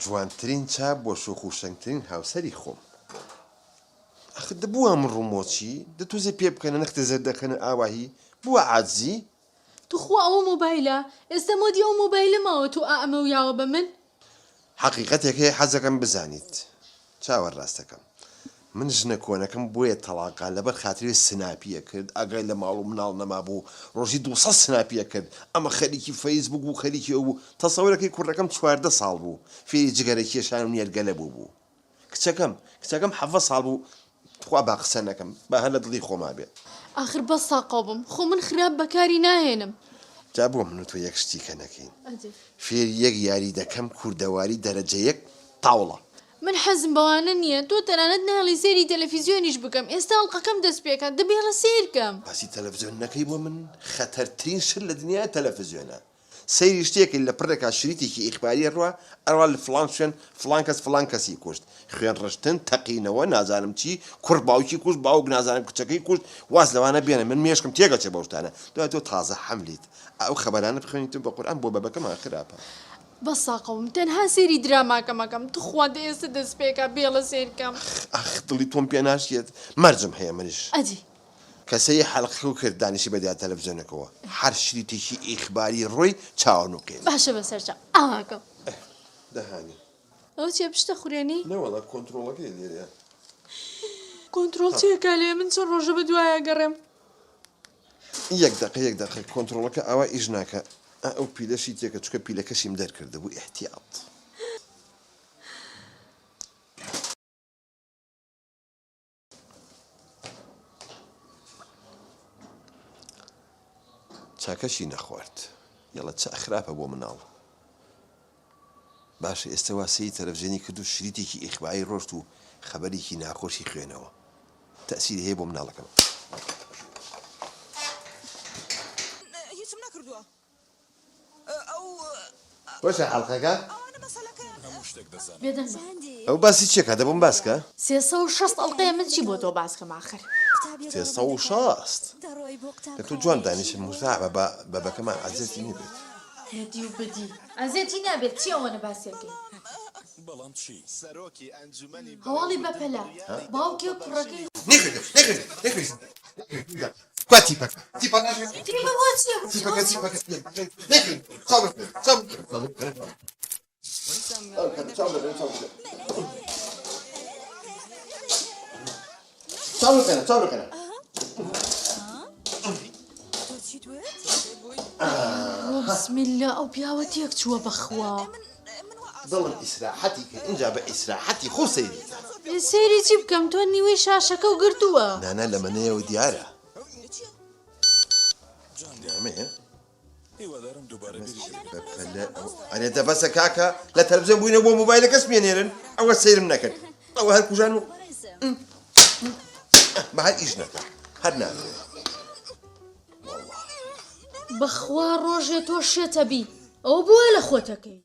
جوانترین چا بۆ شۆخ و شەنگترین هاوسەری خۆم. ئاخر دە بووە ئەم ڕوومۆچی؟ دە تۆزێ پێ بکەنە نەختێ زەردەخەنە ئاواهی بووە عاجزی؟ توخوا ئەوە مۆبایلە؟ ئێستا مۆدی ئەو مۆبایلە ماوە تۆ ئا ئەمەو یاوە بە من؟ حەقیقەتێک هەیە حەزەکەم بزانیت. چاوە ڕاستەکەم. من ژنە کۆنەکەم بۆیە تەڵاقا لەبەر خاتری سناپی ئەکرد ئاگای لە ماڵ و مناڵ نەمابوو ڕۆژی 200 سناپی ئەکرد ئەمە خەریکی فەیسبوک بوو خەریکی ئەو بوو تەسەورەکەی کوڕەکەم 14 ساڵ بوو فێری جگەرە کێشان و نێرگەلە بوو بوو کچەکەم کچەکەم حەڤە ساڵ بوو تخوا با قسە نەکەم با هەر لە دڵی خۆما بێ. ئاخر بەس ساقاو بم خۆ من خراپ بەکاری ناهێنم. جا بۆ من و تۆ یەک شتی کە نەکەین فێری یەک یاری دەکەم کوردەواری دەرەجە یەک تاوڵە. من حەزم بەوانە نییە تۆ تەنانەت نایەڵی سەیری تەلەفیزیۆنیش بکەم ئێستا ئەڵقەکەم دەست پێکات دە بێڵە سەیر کەم. باسی تەلەفزیۆن نەکەی بۆ من خەتەرترین شت لە دنیایا تەلەفزیۆنە سەیری شتێکەی لە پڕێکا شریتێکی ئیخباری ئەڕوا ئەڕوا لە فڵان شوێن فڵان کەس فڵان کەسی کوشت خوێن ڕشتن تەقینەوە نازانم چی کوڕ باوکی کوشت باوک نازانم کچەکەی کوشت واز لەوانە بێنە من مێشکم تێگەچێ بەو شتانە دوای تۆ تازە حەملیت ئەو خەبەرانە بخوێنیت بە قورئان بۆ بەبەکەمان خراپە. بەس ساقەوم تەنها سەیری دراماکەم ئەکەم توخوا دە ئێستە دەست پێکا بێڵە سەیر کەم. ئاخ ئاخ دڵی تۆم پێ ناشکێت مەرجم هەیە منیش. ئەدی. کە سەیری حەلقەکەو کرد دانیشی بە دیار تەلەفزیۆنەکەوە هەر شریتێکی ئیخباری ڕۆی چاوە نوقێنی. باشە بەسەرچاو ئاواکەم. ئه دەهانی. ئەوە چیە پشتە خورێنی؟ نەوەڵا کۆنترۆڵەکەی لێرەیە. کۆنترۆڵ چیە کالێ من چەند ڕۆژە بە دوایا گەڕێم. یەک دەقە یەک دەقە کۆنترۆڵەکە ئاوا ئیش ناکا ئا ئەو پیلەشی تێکە چونکە پیلەکەشیم دەرکردبوو ئیحتیات. چاکەشی نەخوارد یەڵە چ خراپە بۆ مناڵ باشە ئێستا وا سەیری تەلەفزیۆنی کرد و شریتێکی ئیخباری ڕۆشت و خەبەرێکی ناخۆشی خوێنەوە تەئسیری هەیە بۆ مناڵەکەم. هیچم نەکردووە ئەو. خۆشە حەڵقەکە؟ ئەوانە مەسەلەکەیان. هەموو شتێک دەزانم. بێدەنگ بە. ئەو باسی چیە کاتە بۆم باس کە. 360 ئەڵقەیە من چی بۆ تۆ باس کەم ئاخر. 360 دە تۆ جوان دانیشە مورتاح بە با بەبەکەمان عەزێتی نەبێت. نەدی و بدی عەزێتی نابێت چی ئەوەنە باسی ئەکەی. بەڵام چی؟ هەواڵی بەپەلە باوکێک کوڕەکەی. نەیخوێنە نەیخوێنە نەیخوێنە کوا تیپەکە تیپەکە تیپە بۆ چیە تیپەکە تیپەکە نەیخوێنە چاو بخوێنە چاو بخوێنە چاو بخوێنە چاو بخوێنە بسم الله ئەو پیاوە تێک چووە بەخوا. دڵم ئیسراحەتی کرد ئینجا بە ئیسراحەتی خۆ سەیری کە. سەیری چی بکەم تۆ نیوەی شاشەکەو گرتووە. نانا لە مەنەیەوە دیارە. ئەمەیە؟ ئەرێ دە بەسە کاکە لە تەلەفزیۆن بووینە بۆ مۆبایلەکەش پێنێرن ئەوە سەیرم نەکرد ئەوە هەر کوژان و بە هەر ئیش نەکە هەر نامرێ بەخوا ڕۆژێ تۆ شێتەبی ئەوە بۆیە لە خۆتەکەی.